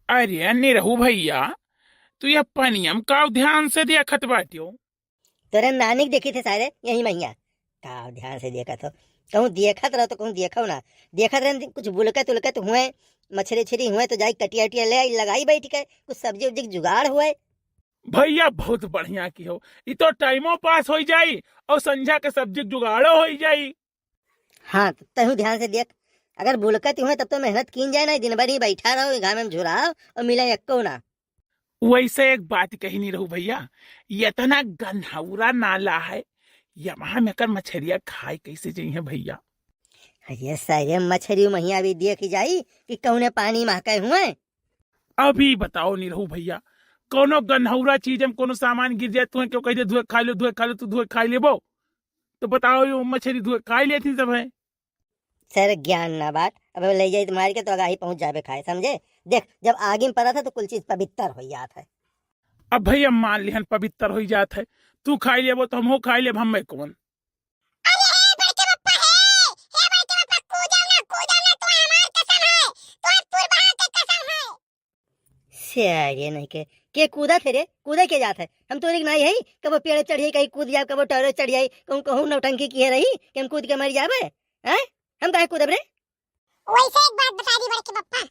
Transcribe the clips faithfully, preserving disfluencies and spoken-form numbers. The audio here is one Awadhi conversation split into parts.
अरे निरहू भइया, तू यह पनियम काव ध्यान से देखत बाट्यो? तोरे नानी के देखी थे सारे यही मइया। काव ध्यान से देखत हो? कहूँ देखत रहो तो कहूँ देखो ना। देखत रहे कुछ बुलकत उलकत हुए, मछरी उछरी हुए तो जाई कटिया उटिया ले आई, लगाई बैठ के, कुछ सब्जी उब्जी के जुगाड़ हुए। भइया बहुत बढ़िया की हो, ई तो टाइमो पास होइ जाई और संझा के सब्जी के जुगाड़ो होइ जाई। हाँ, तो तहूँ ध्यान से देख, अगर बुलकत हुए तब तो मेहनत कीन जाए ना, दिन भर ही बैठा रहो, घाम में झुराओ और मिला एक्को ना। वैसे एक बात कही निरहू भइया, इतना गन्हौरा नाला है, यमहा में कर मछरिया खाए कैसे जइहें भइया? अरे सारे मछरी महिया भी देख जाई कि कौने पानी महके हुए। अभी बताओ निरहू भइया, कौनो गन्हौरा चीज में कौनो सामान गिर जाए, तुहे क्यों कह दे धुए खा लो, धुए खा लो, तू धुए खा लेबो? तो बताओ, यो मछरी धुए खा लेती सब है। सर ज्ञान ना बात, अब ले जाई तो मार के तो आगाही पहुंच जाबे खाए, समझे? देख, जब आगी में पड़ा था तो कुल चीज पवित्र हो जात है। अब भइया मान लिहन पवित्र हो जात है, तू खाई लेबो तो हमहू खाई लेब, हमें कौन? अरे हे बड़के बप्पा, हे, हे बड़के बप्पा, कूदो ना, कूदो ना, तोहे हमार कसम है, तोहे पुरबहा के कसम है। से आगे नहीं के, के कूदा थे रे, कूदा के जात है? हम तोरे के नाई है, कबो पेड़ चढ़िए कहीं कूद जाए, कबो टहरे चढ़िए, कहूँ कहूँ नौटंकी किए रही कि हम कूद के मर जाबे, हैं? हम काहे कूदब रे? वैसे एक बात बता दी बड़के बप्पा,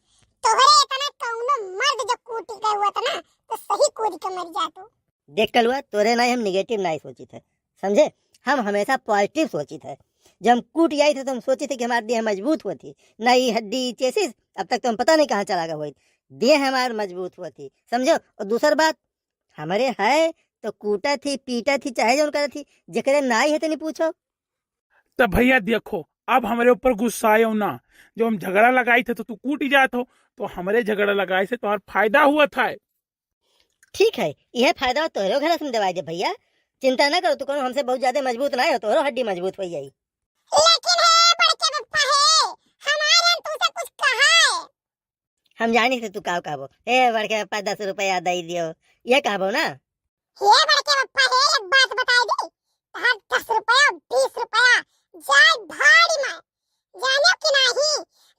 तोहरे इतना कौनो मर्द जो कूटी गए हुआ था ना, तो सही कूद के मर जा तू। देख कलुआ, तोरे नाई हम नेगेटिव नाई सोचित है, समझे? हम हमेशा पॉजिटिव सोचित है। जब हम कूट जाई थे तो हम सोचित है कि हमार देह मजबूत हुआ थी, ना ई हड्डी, ई चेसिस, अब तक तो हम पता नहीं कहाँ चला गए हुई। देह हमार मजबूत हुआ थी, समझो? और दूसर बात, हमरे है तो कूटा थी, पीटा थी, चाहे जौन करा थी, जेकरे नाई है तो नहीं पूछो। तब भइया देखो, अब हमरे ऊपर गुस्सा आयो ना, जब हम झगड़ा लगाई थे तो तू कूटी जात हो, तो हमरे झगड़ा लगाए से तोहार फायदा हुआ था। ठीक है, यह फायदा तोहरो घर से देवाई दे भइया, चिंता ना करो, तू कोनो हमसे बहुत ज्यादा मजबूत ना हो, तोहरो हड्डी मजबूत हो जाई। लेकिन हे बड़के बप्पा हे, हमारे हम तुमसे कुछ कहा है। हम जानी से तू का कहबो, हे बड़के बप्पा दस रुपया दे दियो, ये कहबो ना। हे बड़के बप्पा हे, एक बात बताई दी, तहार दस रुपया, बीस रुपया, जाए भाड़ी में, जाने कि नाही,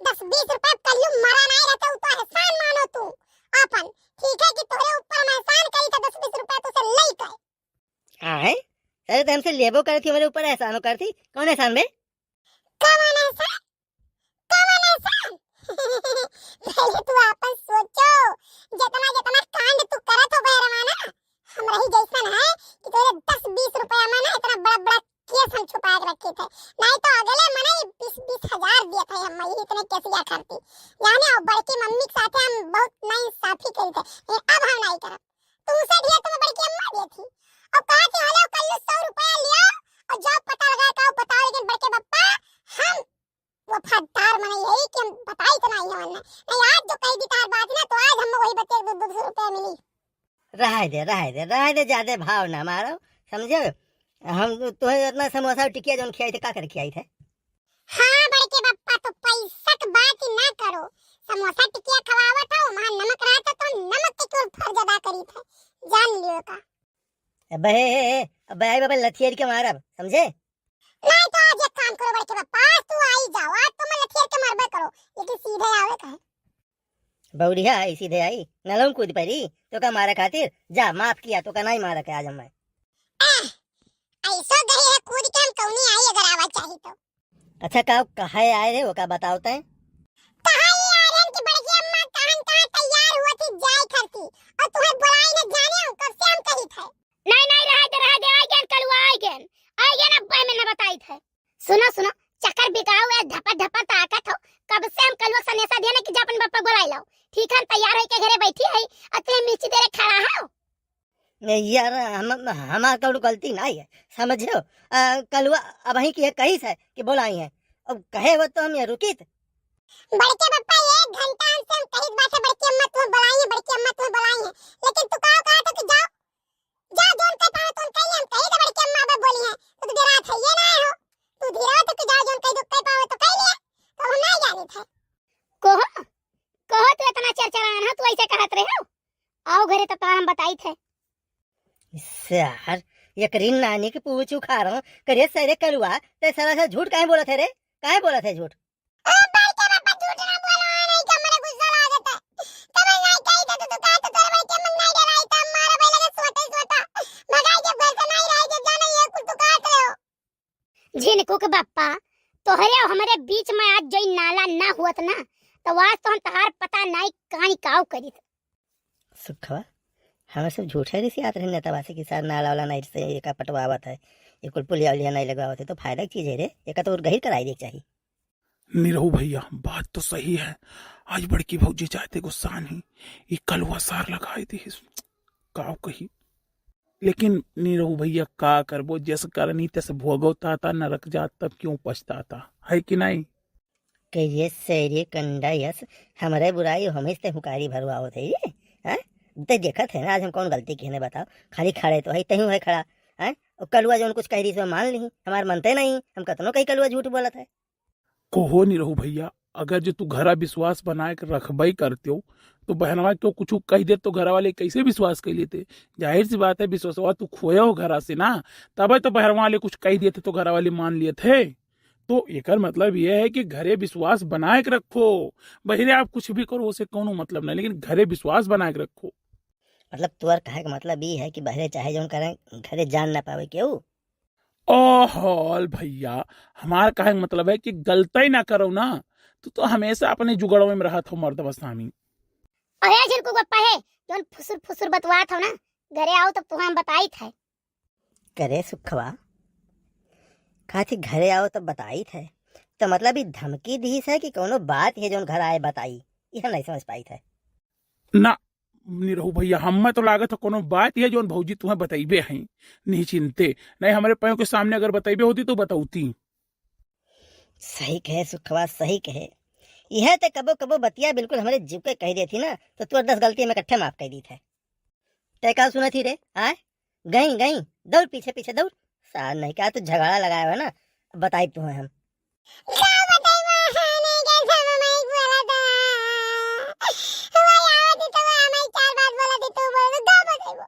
दस बीस रुपया कलियो मरा नहीं रहता, उ तो एहसान मानो तू अपन, ठीक है कि तोरे ऊपर हम एहसान करी तो दस बीस रुपया तुझसे ले गए। आए? अरे तो हमसे लेबो करती, हमारे ऊपर एहसानो करती, कौन एहसान बे? कवन एहसान? कवन एहसान? पहले तू आपन सोचो, जितना, जितना कांड तू करत हो बहरवा ना, हमरा ही जैसन है कि तोरे दस बीस रुपया में ना इतना बड़ा, बड़ा केस हम छुपा के रखे थे। नहीं तो अगले मने बीस, बीस हजार दिए थे हम, ये इतने केसिया करती। जाने और बड़की मम्मी के साथे हम बहुत नाइंसाफी करी थे, लेकिन अब हम नहीं करब। तुमसे ढेर तुम्हें बड़की अम्मा दी थी। और कहा थी, "हेलो, कल्लू, सौ रुपया लियो और जाओ पता लगा के आओ, बताओ।" लेकिन बड़के बप्पा, हम वफादार मने यही कि हम बताई तो नहीं है वरना। नहीं, आज जो कही दी तार बात ना, तो आज हम वही बच्चे दो, दो सौ रुपया मिली। रहे दे, रहे दे, रहे दे, ज्यादा भाव ना मारो, समझे? हम तुम्हें इतना समोसा और टिकिया जौन खियाई थे, का कर खियाई थे? हाँ, बड़के बप्पा, तो पैसा के बात ही ना करो। समोसा टिकिया खवावत हो, वहाँ नमक रहता तो नमक के क्यों फर्ज अदा करी थे, जान लियो का। अबे, ए, ए, अबे आई बाबा लथियर के मारब, समझे? नहीं तो आज एक काम करो बड़के बप्पा, आज तू आई जाओ, आज तो मैं लथियर के मारबे करो, लेकिन सीधे आवे कहे। बौरिया आई, सीधे आई, नलौं कूद पड़ी, तो का मारे खातिर? जा, माफ किया, तो का नहीं मारे के आज हम मैं। आह, ऐसो गए है कूद के हम कौनी आई अगर आवा चाही तो। अच्छा, का कहे आए रे, वो का बताओ तैं? कहा ये आर्यन की बड़की अम्मा कहन कहाँ तैयार हुआ थी जाए खरती, और तुम्हें बुलाई न जाने हो, कब से हम कही थे। नहीं, नहीं, रहे दे, रहे दे, आई गेन कलुआ, आई गेन, आई गेन, अब मैं न बताई थे। सुनो, सुनो, चक्कर बिकाओ, ए धपा धपा ताकत हो, कब से हम कलुआ के सनेसा दिया ना कि जा अपन बप्पा बुलाई लाओ, ठीक है, तैयार होके घरे बैठी है, और तुम्हें मिर्ची दे रे खड़ा हो। ए यार, हम, हमार कौनो गलती नाई है, समझे हो? आ, कलुआ अबहीं की है कहिस है कि बोलाई है, अब कहे हो तो हम ये रुकित। बड़के बप्पा, एक घंटा हमसे हम कहित बाटे, बड़की अम्मा तुम्हें बुलाई है, बड़की अम्मा तुम्हें बुलाई है, लेकिन तू का कहा था कि जाओ, जाओ, जोन कह पाओ तो कही, हम कही तो बड़की अम्मा अब बोली है, तो तू डरा था, ये ना हो, तू धीरा तो कि जाओ, जोन कह दो, कह पाओ तो कह लिया, तो हम ना जानी थे। कहो, कहो, तू इतना चरचरान हो, तू ऐसे कहत रहे हो? आओ घरे तब तोहार हम बताई थे। सार, एकरी नानी के पूछ उखाड़ो, करे सरे कलुआ, ते साला से झूठ काहे बोलत है रे? काहे बोलत है झूठ? ओ बड़के बप्पा, झूठ ना बोलो, नहीं तो हमरे गुस्सा लागत है। तब नहीं तो बापा, तोहरे और हमरे बीच में आज जो ई नाला ना हुअत ना, तो आज तो हम तहार पता नाई काई काव करित। सुखवा, हमें सब झूठे रिसियात रहे नेतावा से कि सार नाला वाला नहीं से एका पटवावत है, ये कुल पुलिया उलिया नहीं लगवावत है, तो फायदा की चीज है रे, एका तो और गहिर कराई दे के चाही। निरहू भैया, बात तो सही है। आज बड़की भौजी जाते गुस्सान ही, ई कलुआ सार लगाई दी, काव कही। लेकिन निरहू भैया, का करबो, जस करनी तस भोगो ताता, नरक जात तब क्यों पछताता, है कि नहीं? कहिए सैरे कंडा यस, हमरे बुराई हमें से हुकारी भरवावत है ये, हैं? ते देखत है ना, आज हम कौन गलती किहने बताओ, खाली खड़े तो है, तहीं है खड़ा, हैं? और कलुआ जौन कुछ कह रही सो मान ली, हमार मनते नहीं, हम कतनो कही कलुआ झूठ बोलत है। कहो निरहू भैया, अगर जो तू घरा विश्वास बनाए के रखबे करते हो, तो बहनवा क्यों कुछ कह दे तो घरा वाले कैसे विश्वास कर लेते? जाहिर सी बात है, विश्वासवा तू खोए हो घरा से ना, तबे तो बहनवा वाले कुछ कह देते तो घरा वाले मान लेते। तो एकर मतलब ये है कि घरे विश्वास बनाए के रखो। बहिरे आप कुछ भी करो, उसे कोनो मतलब नहीं, लेकिन घरे विश्वास बनाए के रखो। मतलब तोर कहे के मतलब ई है कि बहरे चाहे जौन करें, घरे जान ना पावे केहू? ओहोल भैया, हमार कहे के मतलब है कि गलती ना करो ना, तू तो हमेशा अपने जुगड़वे में रहत हो मर्दवा स्वामी। अरे झिनकू गप्पा है, जौन फुसुर फुसुर बतवात हो ना, घरे आओ तब तुहां हम बताइत है। करे सुखवा, खाती घरे आओ तब बताइत है, तो मतलब ई धमकी दीस है कि कोनो बात है जौन घर आए बताई, ई हम नहीं समझ पाइत है। ना निरहू भैया, हमें तो लागत है कोनो बात है जौन भौजी तुम्हें बतैबे हैं, नहीं चिंते, नहीं हमरे पैयों के सामने अगर बतैबे होती तो बतौती। सही कहे सुखवा, सही कहे। यह ते कबो कबो बतिया बिल्कुल हमरे जीव के कह देती ना, तो तोर दस गलती हम इकट्ठे माफ कर दीत है। ते का सुनत ही रे, आय? गई, गई, दौड़ पीछे, पीछे दौड़। सार नहीं क्या तू झगड़ा लगाए हो ना, बताई तुम्हें हम। का बताई वो, हाँ, नहीं क्या सब माइक बोला था। वो आवत तो वो हमारी चार बात बोला थी, तू बोल, का बताई वो?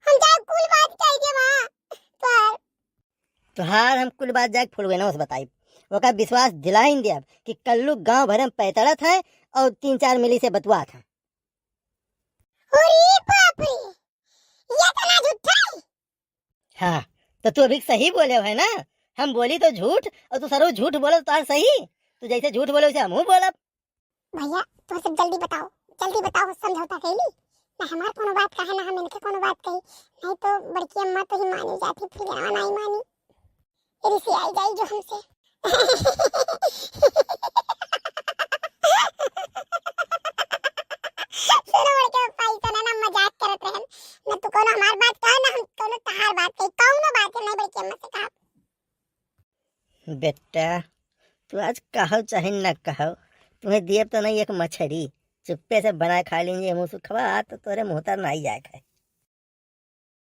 हम चाहे कुल बात कह के वहाँ, पर तोहार हम कुल बात जाके फुलवेना से बताई। ओका विश्वास दिलाइन देब कि कल्लू गांव भरे में पैतड़त है और तीन चार मिली से बतुआत है। अरे बाप रे, ये इतना झूठा है? हाँ, तो तू अभी सही बोले है ना, हम बोली तो झूठ और तू सरो झूठ बोले तो तोहार सही, तू जैसे झूठ बोले वैसे हमहू बोलब। भैया, तू सब जल्दी बताओ, जल्दी बताओ, समझौता कैली ना, हमार कोनो बात कहे ना हम इनके कोनो बात कही, नहीं तो बड़की अम्मा तो ही मानी जाती, फिर यहाँ नहीं मानी। रिसियाई जाई जो हमसे। सुनो बड़के पप्पा, ई तो ना, ना मजाक करत रहन। ना तू कोनो हमार बात कहो, ना हम कोनो तहार बात कही। कौनो बात नहीं बड़के अम्मा से कहा। बेटा, तू आज कहो चाहे न कहो, तुम्हें दियब तो नहीं एक मछरी, चुप्पे से बनाए खा लीजिए मुँह सुखवा, तो तोरे मुँह तर नहीं जाए खाए।